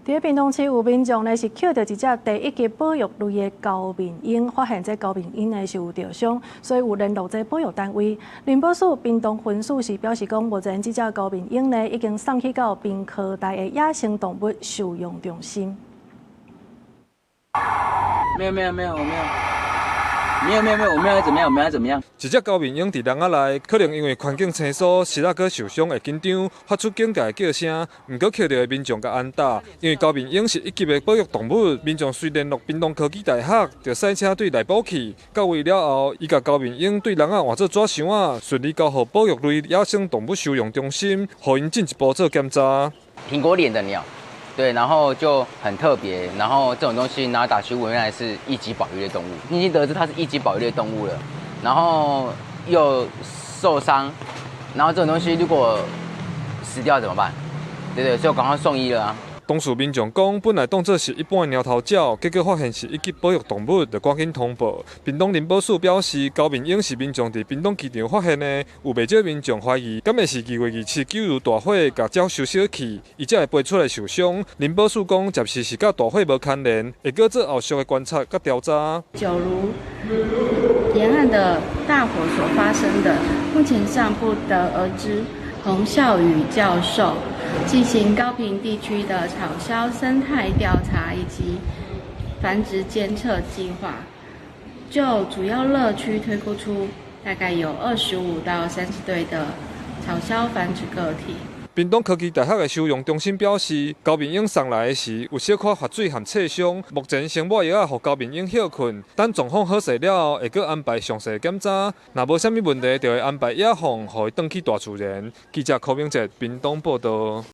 佇屏東市有民眾呢是抾著一隻第一級保育類的高面鷹，發現這高面鷹呢是有著傷，所以有聯絡這保育單位。林保署屏東分署是表示講，目前這隻高面鷹呢已經送去到屏科大的野生動物收容中心。沒有沒有沒有，我沒有。沒有沒有沒有，我沒有怎麼樣，我沒有怎麼樣。一隻高面鷹佇籠仔內，可能因為環境生疏，時仔閣受傷會緊張，發出警戒叫聲。毋過抾著的民眾共安搭，因為高面鷹是一級的保育動物，民眾隨聯絡屏東科技大學，就賽車對內埔去。到位了後，伊共高面鷹對籠仔換做紙箱仔，順利交予保育類野生動物收容中心，予𪜶進一步做檢查。蘋果臉的鳥。對，然後就很特別，然後這種東西拿打去問，原來是一級保育類動物。已經得知它是一級保育類動物了，然後又受傷，然後這種東西如果死掉怎麼辦？對對，所以趕快送醫了啊。當事民眾講，本來當作是一般的貓頭鳥，結果發現是一級保育動物，就趕緊通報。屏東林保署表示，高面鷹是民眾佇屏東機場發現的，有袂少民眾懷疑，敢會是2月27九如大火共鳥燒燒去，伊才會飛出來受傷。林保署講，暫時是佮大火無牽連，會閣做後續的觀察佮調查。九如沿岸的大火所發生的，目前尚不得而知。洪孝宇教授進行高屏地區的草鴞生態調查以及繁殖監測計劃，就主要樂區推估出大概有25到30對的草鴞繁殖個體。屏東科技大學的收容中心表示，高面鷹送來的時有小可發水和刺傷，目前先抹藥仔予高面鷹歇睏，等狀況好勢了後，會閣安排詳細檢查。若無啥物問題，就會安排野放，予伊轉去大自然。記者柯明哲屏東報道。